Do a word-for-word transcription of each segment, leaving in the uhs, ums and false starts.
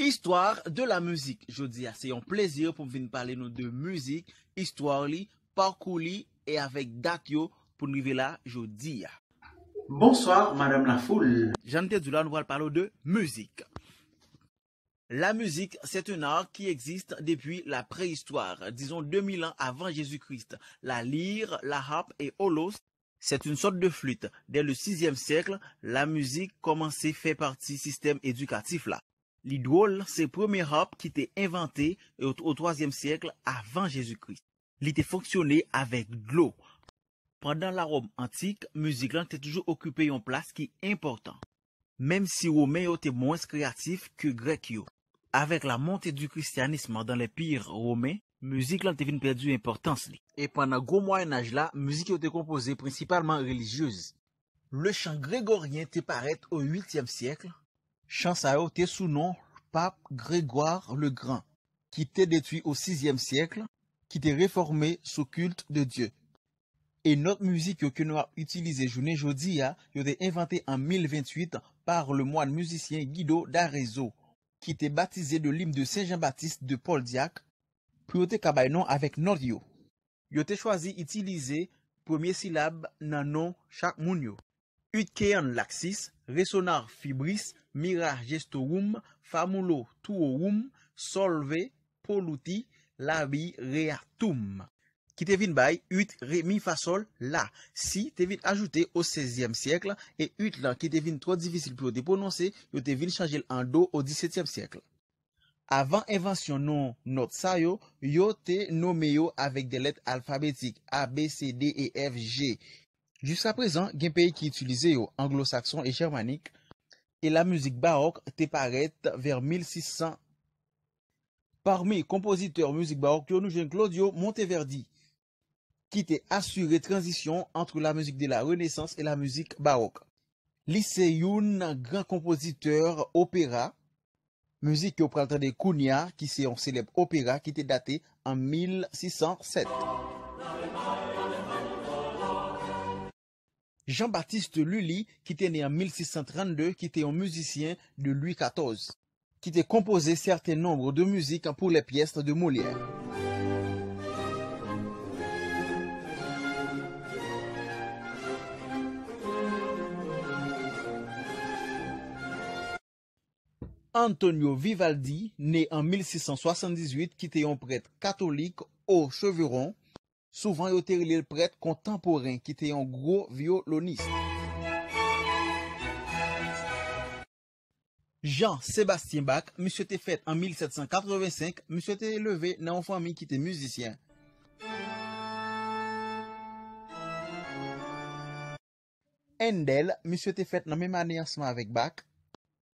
Histoire de la musique. Jodi a, se yon plezi pou m vin pale nou de mizik, istwa li, pakou li, e avèk dat yo pou n rive la jodi a. Bonsoir, Madame la Foule. Jan n te di w la, nou pral pale w de mizik. La musique, c'est un art qui existe depuis la préhistoire, disons deux mille ans avant Jésus-Christ. La lyre, la harpe et holos, c'est une sorte de flûte. Dès le sixième siècle, la musique commençait à faire partie système éducatif là. Li dwòl, se premye harp ki te envante au, au troisième siècle avant Jésus-Christ. Li te fonksyone avèk dlo. Pandan Lawòm antik, mizik lan te toujou okipe yon plas ki enpòtan. Menm si Women yo te mwens kreyatif ke Grèk yo. Avec la montée du christianisme dans l'Empire romain, mizik lan te vin pèdi enpòtans li. E pandan gwo Mwayenaj la, mizik yo te konpoze prensipalman relijyez. Le chant grégorien te parèt o uityèm syèk. Chan sa yo te sou non Pap Grégoire le Grand, ki te detwi o sizyèm syèk, ki te refòme sou culte de Dieu. E nòt mizik yo ke nou ap itilize jounen jodi a, yo te envante an mil venntuit par le moine musicien Guido d'Arezzo, ki te batize de lim de Sen Jan Batis de Pòl Dyak, pou yo te ka bay non avèk nòt yo. Yo te chwazi itilize premye silab nan non chak moun yo. Ut Kean Laxis, Resona Fibris, Mira Gestorum, Famulo Tuorum, Solve Poluti, Labi Reatum. Ki te vin bay ut re mi fa sol la, si te vin ajoute o sèzyèm syèk, e ut lan ki te vin twò difisil pou yo te pwononse, yo te vin chanje l an do o disetyèm syèk. Avan envansyon non nòt sa yo, yo te nonmen yo avèk de lèt alfabetik, A, B, C, D, E, F, G. Jiskaprezan, gen peyi ki itilize yo, anglosakson e jèmanik, e lamizik bawòk te parèt vè mil sis san. Pami konpozitè mizik bawòk yo, nou jwenn Claudio Monteverdi, ki te asire tranzisyon ant la musique de la Renaissance e lamizik bawòk. Li se youn nan gran konpozitè opera, mizik ke w pral tande kounye a, ki se yon selèb opera ki te date an mil sis san sèt. Jean-Baptiste Lully, ki te ne an mil sis san trannde, ki te yon mizisyen de Louis katòz, ki te konpoze sèten nonb de mizik pou les pièces de Molière. Antonio Vivaldi, ne an mil sis san swasanndizuit, ki te yon prèt katolik o Chevron, souvan yo te rele l prèt kontanporen, ki te yon gwo vyolonis. Jean Sébastien Bach, misye te fèt an mil sèt san katrevensenk, misye te leve nan yon fanmi ki te mizisyen. Handel, misye te fèt nan menm ane ansanm avèk Bach.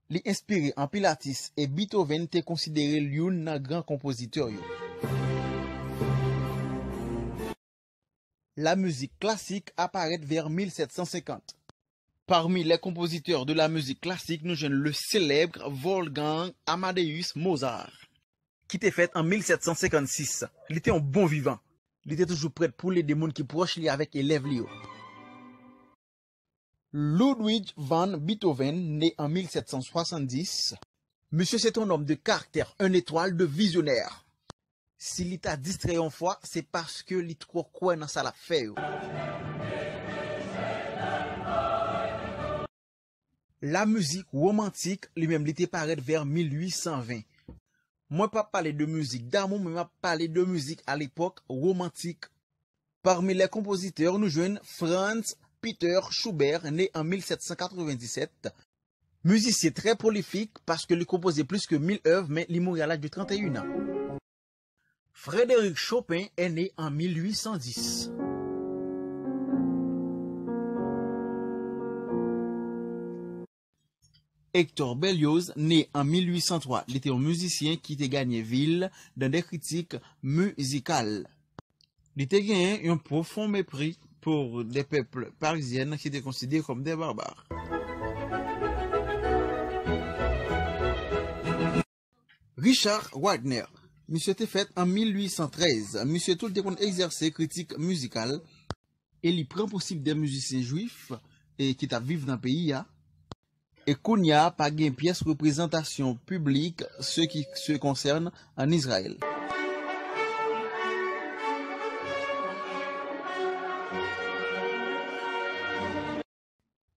Li enspire anpil atis e Beethoven te konsidere l youn nan gran konpozitè yo. Lamizik klasik aparèt vè mil sèt san senkant. Parmi les compositeurs de la musique classique, nou jwenn le célèbre Wolfgang Amadeus Mozart, ki te fèt an mil sèt san senkannsis. Li te yon bon vivan. Li te toujou prèt pou l ede moun ki pwòch li avèk elèv li yo. Ludwig van Beethoven, ne an mil sèt san swasanndis. Misye se te yon nonm de karaktè, un étoile de visionnaire. Si li ta distrè yon fwa, se paske li twò kwè nan sa l ap fè yo. Lamizik womantik, li menm, li te parèt vè mil uit san ven. Mwen p ap pale de mizik damou, men m ap pale de mizik a lepòk womantik. Parmi les compositeurs, nou jwenn Franz Peter Schubert, ne an mil sèt san katrevenndisèt. Mizisyen trè pwolifik, paske li konpoze plis ke mil èv, men li mouri a laj de trannteyen an. Frédéric Chopin est né en mil uit san dis. Hector Berlioz, ne an mil uit san twa, li te yon mizisyen ki te ganye vi l dans des critiques musicales. Li te genyen yon pwofon mepri pou de pèp parizyèn ki te konsidere kòm de barbar. Richard Wagner. Misye te fèt an mil uit san trèz. Misye tou te konn egzèse kritik mizikal e li pran prensip de mizisyen jwif e ki t ap viv nan peyi a. E kounye a, pa gen pyès reprezantasyon piblik, ce qui se concerne en Israël.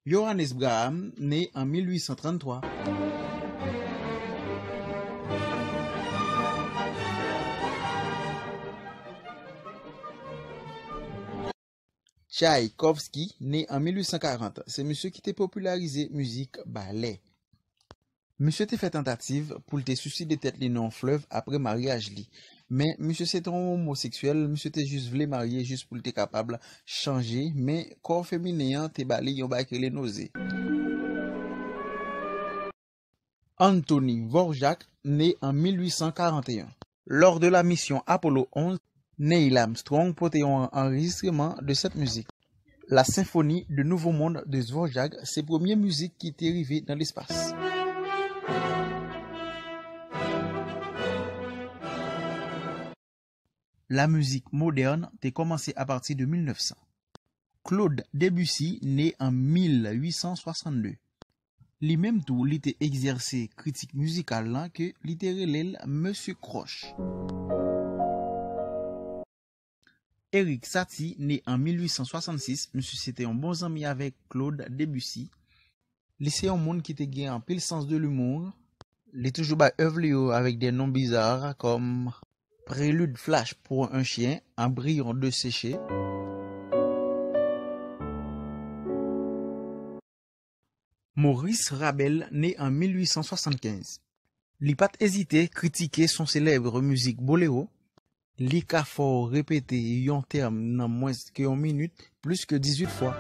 Johannes Braham, né en mil huit cent trente-trois. Tchaïkovski, né en mil huit cent quarante, se misye ki te popilarize mizik balè. Misye te fè tantativ pou l te siside tèt li nan yon flèv apre maryaj li. Men, misye se te yon omoseksyèl, misye te jis vle marye jis pou l te kapab chanje, men kò feminen an te ba li yon bagay ki rele noze. Anthony Dvorak, né en mil huit cent quarante et un. Lors de la mission Apollo onze, Neil Armstrong pote yon anrejistreman de cette musique. La Symphonie du Nouveau Monde de Dvorak, se premye mizik ki te rive nan lespas. Lamizik modèn te kòmanse apati de mil nèf san. Claude Debussy, né en mil huit cent soixante-deux. Li menm tou, li te egzèse kritik mizikal lan ke li te rele l Mesye Kwoch. Erik Satie, né en mil huit cent soixante-six, misye se te yon bon zanmi avèk Claude Debussy. Li se yon moun ki te gen anpil sans de l'humour. Li toujou bay èv li yo avèk de non biza kòm Prélude flash pour un chien, Embryon desséché. Maurice Ravel, né en mil huit cent soixante-quinze. Li pa t ezite kritike son selèb mizik bolero. Li ka fè w repete yon tèm nan mwens ke yon minit plis ke dizuit fwa.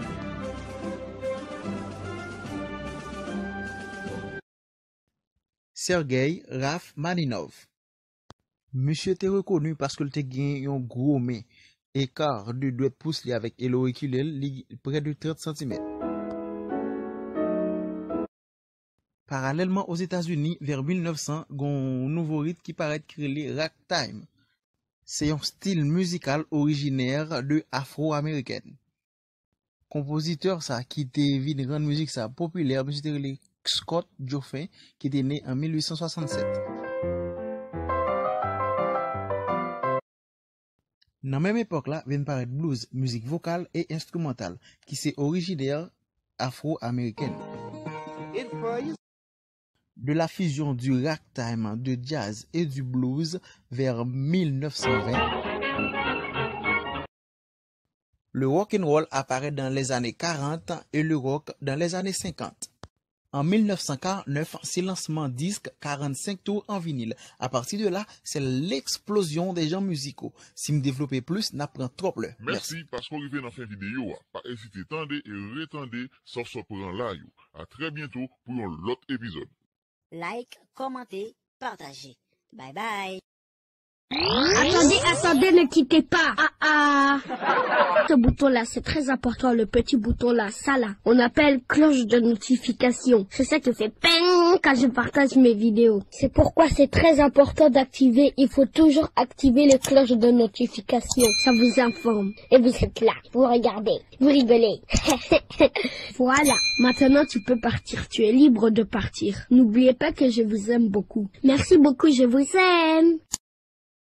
Sergei Rachmaninov. Misye te rekoni paske l te gen yon gwo men. Eka de dwèt pous li avèk elorikile l, li prè de trant santimèt. Paralèlman, Ozetazini, vè mil nèf san, gen yon nouvo rit ki parèt ki rele ragtime. Se yon stil mizikal orijinè de Afro-Amerikèn. Konpozitè sa ki te vin rann mizik sa popilè, misye te rele Scott Joffin, ki te ne an mil uit san swasannsèt. Nan menm epòk la, vin parèt blues, mizik vokal e enstrimantal, ki se orijinè afro-amerikèn. De la fusion du ragtime, de jazz et du blues vers mil nèf san ven. Le rock'n'roll apparaît dans les années quarante et le rock dans les années cinquante. An mil nèf san karant nèf, se lansman disk karannsenk tour an vinil. Apati de la, se leksplozyon de jan miziko. Si m devlope plis, n ap pran twòp lè. Mèsi. Mèsi paske w rive nan fen videyo a. Pa ezite tande e retande Sòf Sòf pran live. A trè byento pou yon lòt epizòd. Like, kòmante, pataje. Bye bye. Attendez, attendez, ne quittez pas. Ah, ah. Ce bouton-là, c'est très important, le petit bouton-là, ça là. On appelle cloche de notification. C'est ça qui fait ping quand je partage mes vidéos. C'est pourquoi c'est très important d'activer, il faut toujours activer les cloches de notification. Ça vous informe. Et vous êtes là, vous regardez, vous rigolez. Voilà, maintenant tu peux partir, tu es libre de partir. N'oubliez pas que je vous aime beaucoup. Merci beaucoup, je vous aime.